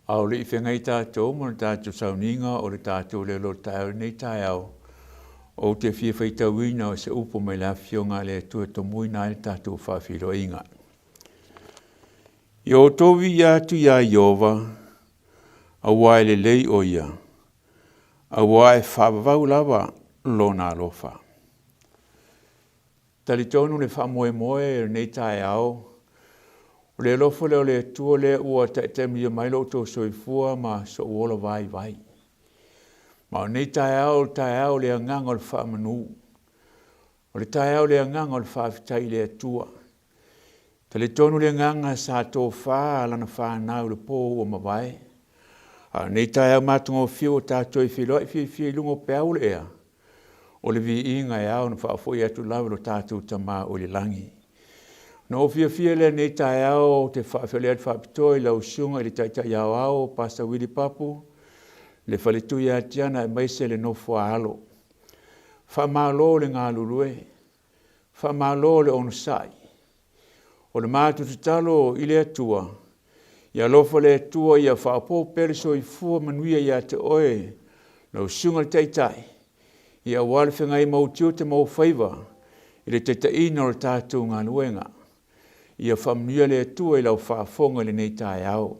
A o le i feagai tatou ma le tatou sauniga o le tatou leoleo taeao i lenei taeao, ou te fia faitauina o se upu mai le Afioga a le Atua e tomuina ai le tatou faafeiloaiga. Ia outou viia atu iā Ieova, aua e lelei o ia, aua e faavavau lava lona alofa. Talitonu le faamoemoe o lenei taeao, o le alofa lea o le Atua lea ua taitaimanuia mai lo outou soifua ma sou ola vaivai. Ma o lenei taeao o le taeao o le agaga o le faamanu, o le taeao o le agaga o le faafetai i le Atua. Talitonu le agaga sa tofa lana fanau i le po ua mavae, a o lenei taeao matagofie ua tatou toe feiloai fiafia i luga o peau o le ea, o le viiga e ao ona faafoi atu lava i lo tatou Tama o i le lagi. Na ou fiafia lea i lenei taeao ou te faafeiloai atu faapitoa i lau Susuga i le Taitai Aoao Pastor Willie Papu, le faletua ia Tiana aemaise le nofo a alo. Faamalo le galulue, faamalo le onosai. O le matou tatalo i le Atua, ia alofa le Atua ia faaopoopo pea le soifua manuia ia te oe lau Susuga i le Taitai, ia aua le feagai ma ou tiute ma ou faiva i le taitaiina o le tatou galuega. Ia faamanuia le Atua i lau faafofoga i lenei taeao.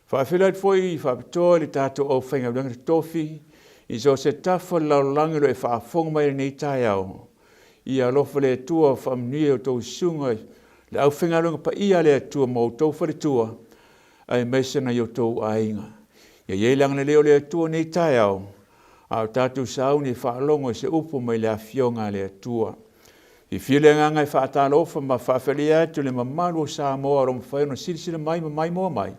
Faafeiloai atu foi faapitoa i le tatou aufaigaluega totofi i so o se tafa o le lalolagi o lo o e faafofoga mai i lenei taeao. Ia alofa le Atua faamanuia i a outou susuga i le aufaigaluega paia a le Atua ma outou faletua aemaise nai o outou aiga. Ia i ai le agalelei o le Atua i lenei taeao a o tatou sauni e faalogo i se upu mai le Afioga a le Atua. Fiafia le agaga e faatalofa ma faafeiloai atu i le mamalu o Samoa o lo o mafai ona silasila mai ma maimoa mai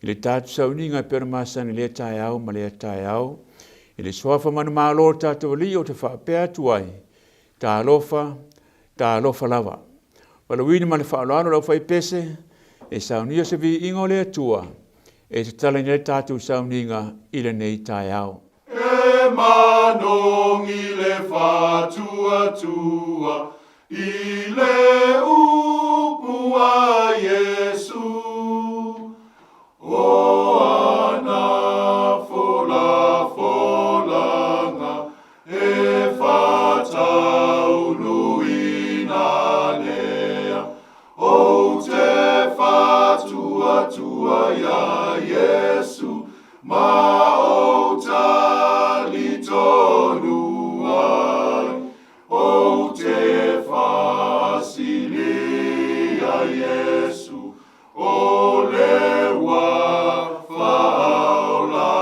i le tatou sauniga e pei ona masani i lea taeao ma lea taeao. I le suafa manumalo o le tatou Alii ou te faapea atu ai, Talofa, talofa lava. Valaauina ma le faaaloalo le aufaipese e saunia se viiga o le Atua e tatalaina ai le tatou sauniga i lenei taeao. E manogi le faatuatua i le upu a Iesu. O ana folafolanga e faataunuuina lea, ou te faatuatua iā Iesu ma ou talitonu ai, ou te faasilia Iesu O le ua faaola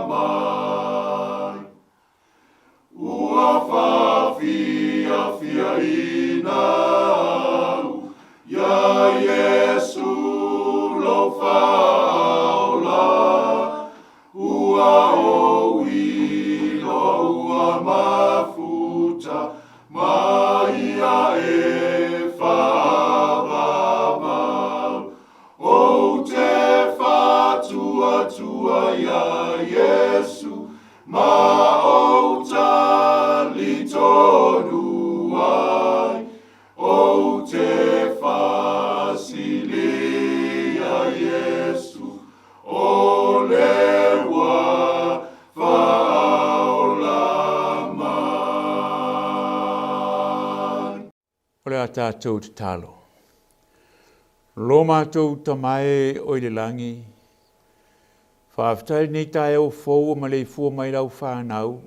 mai, ua faafiafiaina au iā Iesu lou faaola, ua ou iloa ua mafuta Ma ia e faavavau, ou te faatuatua iā Iesu, ma ou talitonu ai, ou te faasilia Iesu, O le ua faaola mai. O le a tatou tatalo. Lo matou Tama e o i le lagi, faafetai i lenei taeao fou ua maleifua mai lau fanau.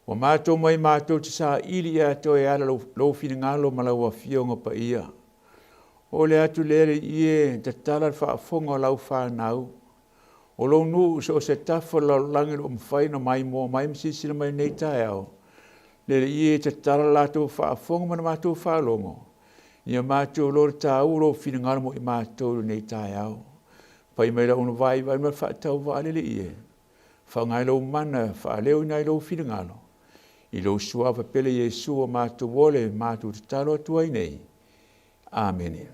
Ua matou mai matou te saili ia te oe e ala lou finagalo ma lau Afioga paia. O le atu lea le ie tatala le faafofoga o lau fanau, o lou nuu so o se tafa o le lalolagi o lo o mafai ona maimoa mai ma silasila mai i lenei taeao. Le Alii e tatala le latou faafofoga ma le matou faalogo, ia matou iloa le taua o lou finagalo mo i matou i lenei taeao. Fai mai lau vaivai ma le faatauvaa le Alii e. Faaaoga ai lou mana e faaleoina ai lou finagalo i lou suafa pele Iesu ua matou ole matou tatalo atu ai nei. Amene.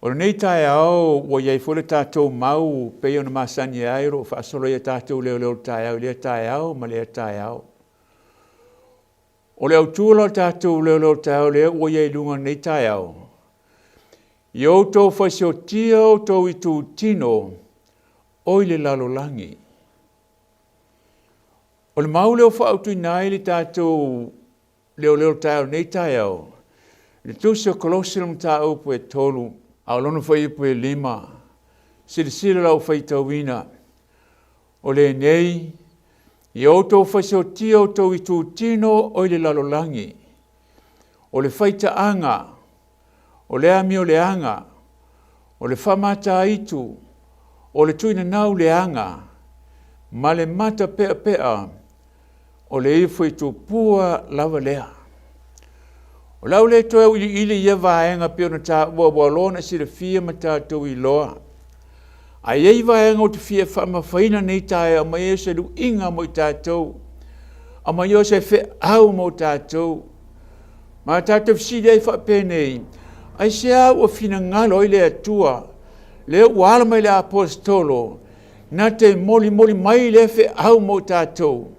O lenei taeao ua i ai foi le tatou mau pei ona masani ai o lo o faasolo ai a tatou leoleo taeao i lea taeao ma lea taeao. O le autu la o le tatou leoleo taeao lea ua i ai i luga o lenei taeao, Ia outou faiseotia outou itutino o i le lalolagi. O le mau lea ua faaautuina ai le tatou leoleo taeao nei taeao, le tusi o Kolose le mataupu e 3, a o lona fuaiupu e 5. Silasila lau faitauina, o lenei, ia outou faiseotia outou itutino o i le lalolagi, o le faitaaga, o le amioleaga, o le faamataitu, o le tuinanau leaga, ma le matapeapea, o le ifo i tupua lava lea. O le a ou le toe auiliili i ia vaega pei ona taua ua loa ona silafia ma tatou iloa. Ae i ai vaega ou te fia faamamafaina nei taeao mai ai se luiga mo i tatou, aumai o se feau mo tatou. Ma tatou fesili ai faapenei, aisea ua finagalo ai le Atua, lea ua ala mai le Aposetolo, na te molimoli mai lea feau mo tatou?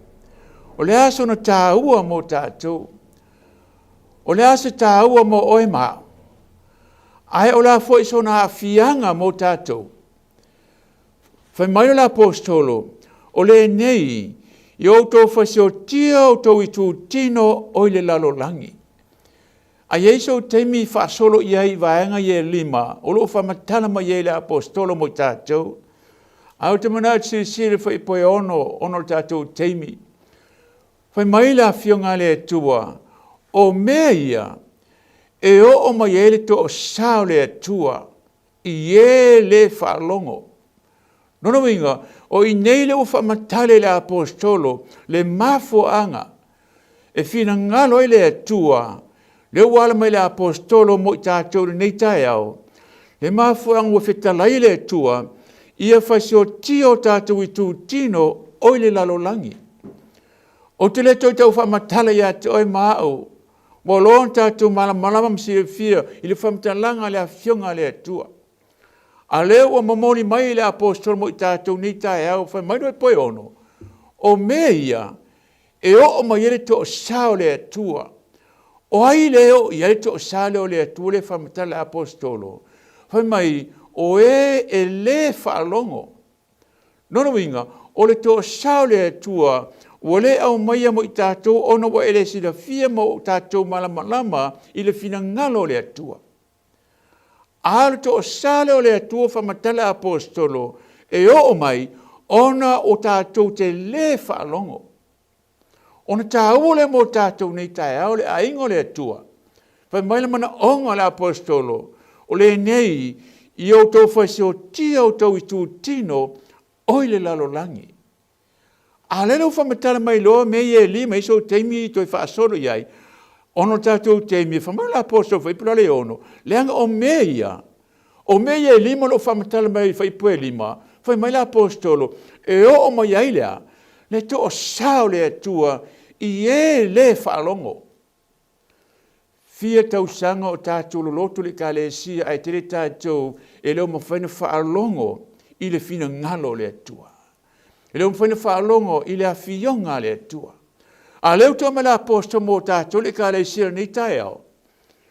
O le a sona taua mo tatou? O le a se taua mo oe ma au? Ae o le a foi sona aafiaga mo tatou? Fai mai le Aposetolo, o lenei, ia outou faiseotia outou itutino o i le lalolagi. A i ai sou taimi faasolo i ai i vaega ia e 5 o lo o faamatala mai ai le Aposetolo mo i tatou. Ae ou te manatu silasila fuaiupu e 6 ona o le tatou taimi. Fai mai le Afioga a le Atua, o mea ia e oo mai ai le toosā o le Atua i e le faalogo. Lona uiga, o i nei lea ua faamatala e le Aposetolo le mafuaaga e finagalo ai le Atua, lea ua ala mai le Aposetolo mo i tatou i lenei taeao, le mafuaaga ua fetalai le Atua, ia faiseotia o tatou itutino o i le lalolagi. Ou te le toe tau faamatala ia te oe ma au, ua loa ona tatou malamalama ma silafia i le faamatalaga a le Afioga a le Atua. A lea ua momoli mai le Aposetolo mo i tatou nei taeao, fai mai le poe 6, o mea ia e oo mai ai le toosā o le Atua. O ai le e oo i ai le toosā lea o le Atua lea e faamatala le Aposetolo? Fai mai, o e e le faalogo. Lona uiga, o le toosā o le Atua ua le aumaia mo i tatou ona ua e le silafia ma ua tatou malamalama i le finagalo o le Atua. A o le toosā lea o le Atua faamatala Aposetolo e oo mai ona o tatou te le faalogo. Ona taua lea mo tatou nei taeao le aiga o le Atua. Fai mai le manaoga o le Aposetolo, o lenei, ia outou faiseotia outou itutino o i le lalolagi. A lea ua faamatala mai loa mea ia e 5 i sou taimi toe faasolo i ai, ona o tatou taimi, fai mai le Aposetolo fuaiupu la le 6, leaga o mea ia, o mea ia e 5 o lo o faamatala mai i fuaiupu e 5, fai mai le Aposetolo, e oo mai ai lea, le toosā o le Atua i e le faalogo. Fia tausaga o tatou loloto i le Ekalesia ae tele tatou e le o mafai ona faalogo i le finagalo o le Atua. E le o mafai ona faalogo i le afioga a le Atua. A lea ua toa mai le Aposetolo mo tatou le Ekalesia i lenei taeao,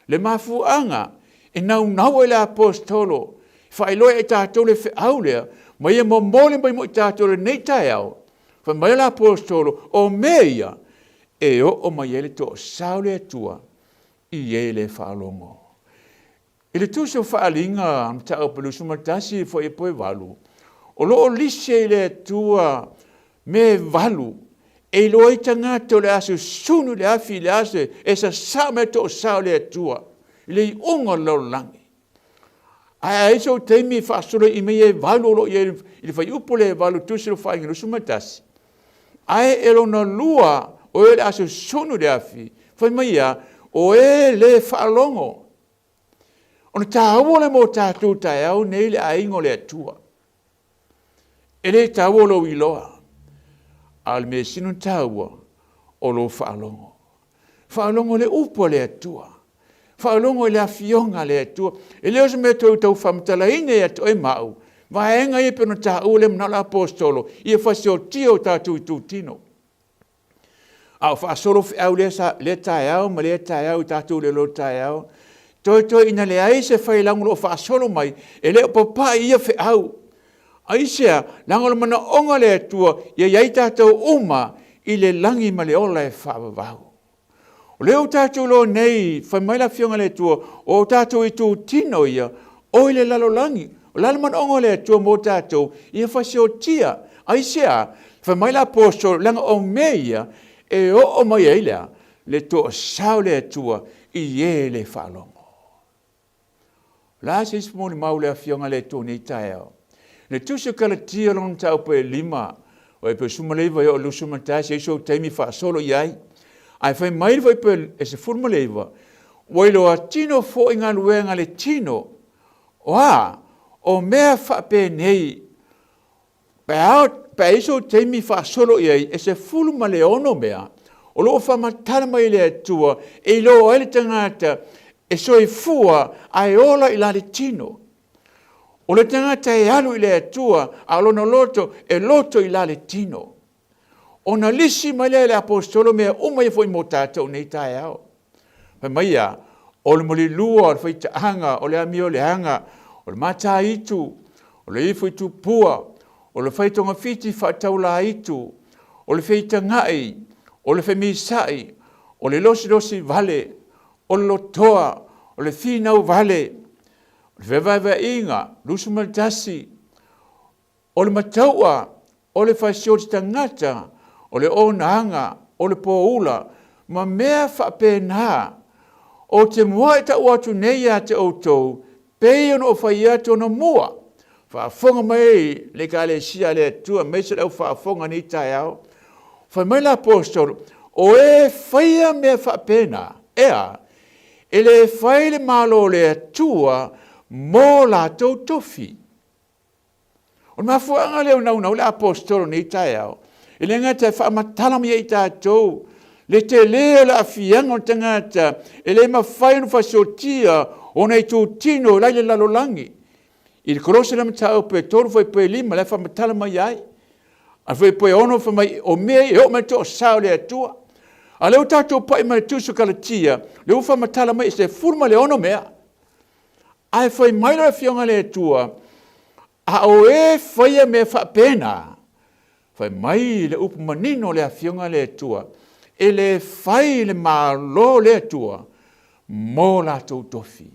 le mafuaaga e naunau ai le Aposetolo faailoa e tatou le feau lea, ma ia momoli mai mo i tatou i lenei taeao. Fai mai le Aposetolo, o mea ia e oo mai ai le toosā o le Atua i e le faalogo. I le tusi o Faaaliga mataupu 21 fuaiupu e 8, o lo o lisi ai le Atua mea e 8 e iloa ai tagata o le a susunu i le afi i le aso e sasaa mai le toosā o le Atua i le iuga o le lalolagi. Ae a i ai sou taimi e faasolo i mea e 8 o lo o i ai i le fuaiupu lea e 8 tusi o Faaaliga 21, ae e lona lua o e o le a susunu i le afi, fai mai ia, o e le faalogo. Ona taua lea mo tatou taeao nei le aiga o le Atua. E le taua lou iloa, a o le mea sili ona taua, o lou faalogo. Faalogo i le upu a le Atua. Faalogo i le afioga a le Atua. E le o se mea toe tau faamatalaina ia te oe ma au, vaega ia pei ona taua lea manao le Aposetolo, ia fasiotia o tatou itutino. A o faasolo feau lea, lea taeao ma lea taeao i tatou lelo taeao, Toetoe ina leai se failago o lo o faasolo mai, e le o papae i ia feau. Aisea? Leaga o le manaoga o le Atua ia i ai tatou uma i le lagi ma le ola e faavavau. O lea ua tatou iloa nei, fai mai le Afioga a le Atua, o tatou itutino ia o i le lalolagi. O le a le manaoga o le Atua mo tatou? Ia fasiotia. Aisea? Fai mai le Aposetolo, leaga o mea ia e oo mai ai le a? Le toasao o le Atua i e le faalogo. O le a se isi molimau i le Afioga a le Atua i lenei taeao? Le Tusi o Kalatia lona mataupu e 5, o e pe 19 e oo i le 21, e i ai sou taimi faasolo i ai. Ae fai mai le fuaiupu e 19, ua iloa tino foi galuega a le tino, o a? O mea faapenei, Pe a pe a i ai sou taimi faasolo i ai, e 16 mea o lo o faamatala mai e le Atua e iloa ai le tagata e soifua ae ola i la le tino. O le tagata e alu i le Atua a o lona loto e loto i la le tino. Ona lisi mai lea e le Aposetolo mea uma ia foi mo tatou nei taeao. Fai mai ia, o le mulilua, o le faitaaga, o le amio leaga, o le mataitu, o le ifo i tupua, o le fai togafiti faataulaitu, o le feitagai, o le femisa'i, o le losilosi vale, o le lotoa, o le finau vale, o le fevaevaeaiga, 21, O le mataua, o le fasioti tagata, o le onaga, o le poula, ma mea faapena, ou te mua'i ta'u atu nei ia te outou, pei ona ou fai atu anamua. Faafofoga mai le Ekalesia a le Atua aemaise le au faafofoga i lenei taeao. Fai mai le Aposetolo, o e faia mea faapena, e a? E le fai le Malo o le Atua mo latou tofi. O le mafuaaga lea o naunau le Aposetolo i lenei taeao, e le gata e faamatala mai ai i tatou le tele o le aafiaga o le tagata e le mafai ona fasiotia ona itutino la i le lalolagi. I le Kolose le mataupu e 3 fuaiupu e 5 la e faamatala mai ai. A fuaiupu e 6 fai mai o mea ia e oo mai le toasa o le Atua. A o lea ua tatou pai mai i le Tusi o Kalatia, lea ua faamatala mai e 16 mea. Ae fai mai le Afioga a le Atua, a o e faia mea faapena, fai mai le upu manino le Afioga a le Atua, e le fai le Malo le Atua mo latou tofi.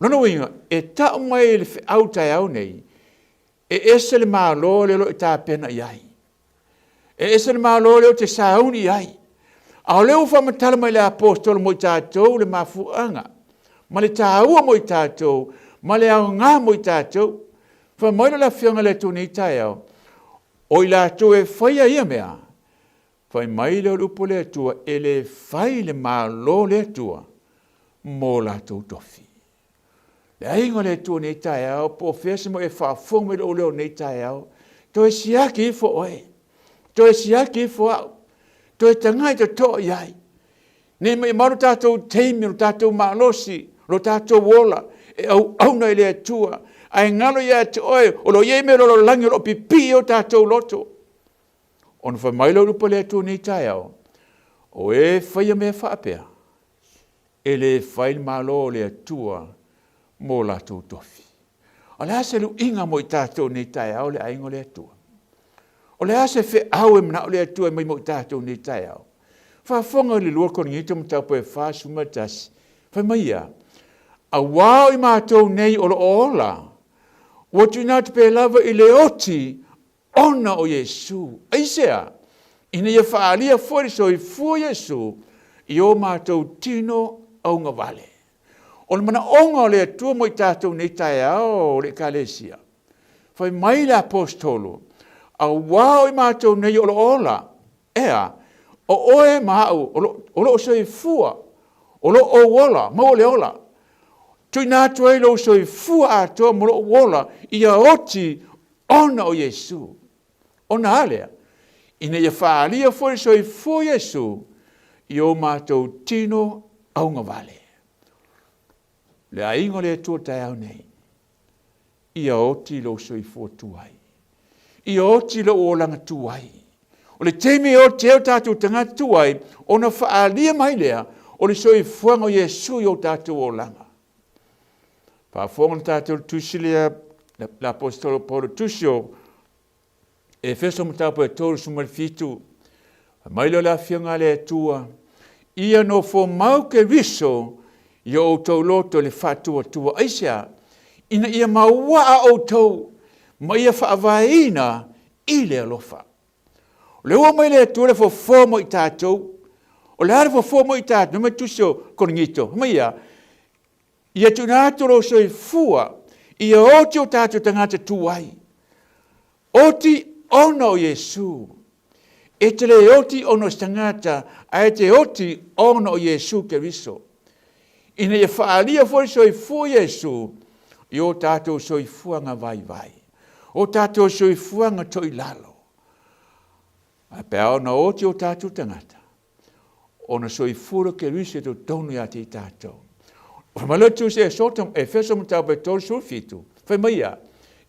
Lona uiga, e tau mai le feau taeao nei, e ese le Malo lea o lo o e tapena i ai. E ese le Malo lea ou te sauni i ai. A o lea ua faamatala mai le Aposetolo mo i tatou le mafuaaga, ma le taua mo i tatou, ma le aoga mo i tatou. Fai mai le Afioga i le Atua i lenei taeao, o i latou e faia ia mea, fai mai lea o le upu a le Atua, e le fai le Malo le Atua mo latou tofi. Le aiga o le Atua i lenei taeao, po o fea se mea e faafofoga mai lou leo i lenei taeao, toe siaki ifo oe, toe siaki ifo au, toe tagai totoa i ai. Nei maimau lo tatou taimi, lo tatou malosi, lo tatou ola, e auauna i le Atua, ae galo ia te oe, o lo o i ai mea lalolagi o lo o pipii i o tatou loto. Ona fai mai lea o le upu a le Atua i lenei taeao, o e faia mea faapea, E le fai le Malo o le Atua mo latou tofi. O le a se luiga mo i tatou nei taeao le aiga o le Atua? O le a se feau e manao le Atua e mai mo i tatou nei taeao? Faafofoga i le 2 Korinito mataupu e 41, fai mai ia, Auā o i matou nei o lo o ola, ua tuuina atu pea lava i le oti ona o Iesu. Aisea? Ina ia faaalia foi le soifua o Iesu i o matou tino augavale. O le manaoga o le Atua mo i tatou nei taeao o le Ekalesia. Fai mai le Aposetolo, auā o i matou nei o lo o ola, e a? O oe ma au o lo o soifua, o lo o ou ola, maua le ola. Tuuina atu ai lou soifua atoa ma lou ola ia oti ona o Iesu. Ona a lea? Ina ia faaalia foi le soifua o Iesu i o matou tino augavale. Le aiga o le Atua taeao nei, ia oti lou soifua tuai. Ia oti lou olaga tuai. O le taimi e oti ai o tatou tagata tuai, ona faaalia mai lea O le soifuaga o Iesu i o tatou olaga. Faafofoga le tatou tusi lea le Aposetolo Paulo tusi o Efeso mataupu e 37, fai mai lea o le afioga a le Atua, ia nofo mau Keriso i o outou loto i le faatuatua. Aisea? Ina ia mauaa outou ma ia faavaeina i le alofa. O le ua mai le Atua le fofo mo i tatou. O le a le fofo mo i tatou? Mai tusi o Korinito. Mai ia, ia tuuina atu lou soifua ia oti o tatou tagata tuai. Oti ona o Iesu. E te le oti ona o se tagata, ae te oti ona o Iesu Keriso. Ina ia faaalia foi le soifua o Iesu i o tatou soifuaga vaivai, o tatou soifuaga toilalo. Ae pe a ona oti o tatou tagata, ona soifua lea o Keriso i totonu ia te i tatou. Fai mai le tusi Efeso mataupu e 37, fai mai ia,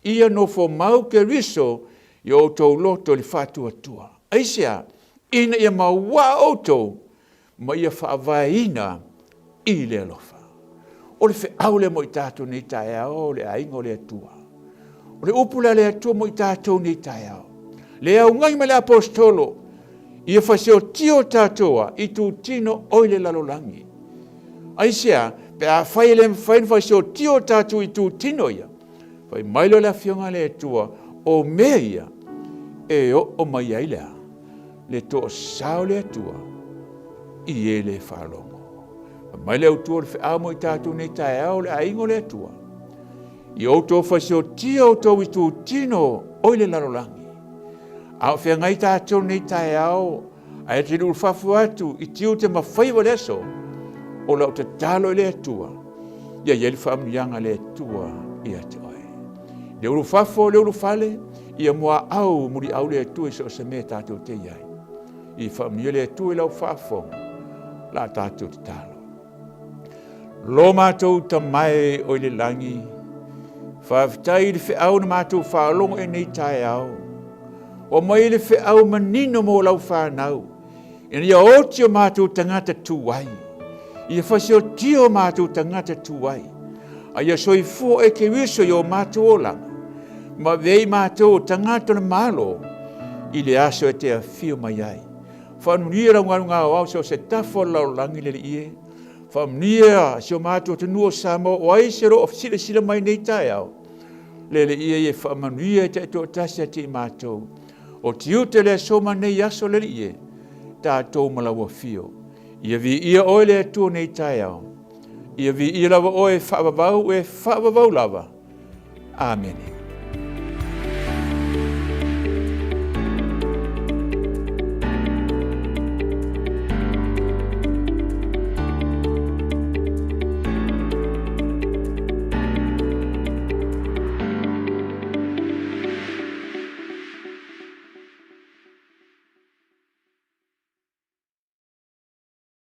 ia nofo mau Keriso i o outou loto i le faatuatua. Aisea? Ina ia mauaa outou ma ia faavaeina i le alofa. O le feau lea mo i tatou nei taeao, o le aiga o le Atua. O le upu lea a le Atua mo i tatou nei taeao. Le augani mai le aposetolo, ia faseotia o tatou a i tutino oi le lalolagi. Aisea, pe a fai e le mafai ona faseotia o tatou i tutino ia, fai mai lea o le Afioga a le Atua, o mea ia e oo mai ai le a, le toasao o le Atua i e le faalogo. Fai mai le autua o le feau mo i tatou nei taeao o le aiga o le Atua, i outou fasiotia outou itutino o i le lalolagi. A o feagai tatou nei taeao, ae te luulufafu atu i tiute ma faiva le aso, o lau tatalo i le Atua, ia i ai le faamanuiaga a le Atua ia te oe. Le ulufafo, le ulufale, ia muaau muliau le Atua i so o se mea tatou te i ai. I faamanuia le Atua i lau faafofoga, la tatou tatalo. Lo matou Tama e o i le lagi, faafetai i le feau na matou faalogo i nei taeao. Ua mai le feau manino mo lau fanau, ina ia oti o matou tagata tuai, ia fasiotia o matou tagata tuai, a ia soifua e Keriso i o matou olaga, ma avea i matou o tagata o le Malo i le aso e te afio mai ai. Faamanuia lau galuega aoao so o se tafa o le lalolagi le Alii e. Faamanuia si o matou atunuu o Samoa o ai se o lo o silasila mai nei taeao. Le Alii e ia faamanuia e taitoatasi ia te i matou. O tiute le aso ma nei aso le Alii e, tatou ma lau afio. Ia viia oe le Atua nei taeao. Ia viia lava oe e faavavau e faavavau lava. Amene.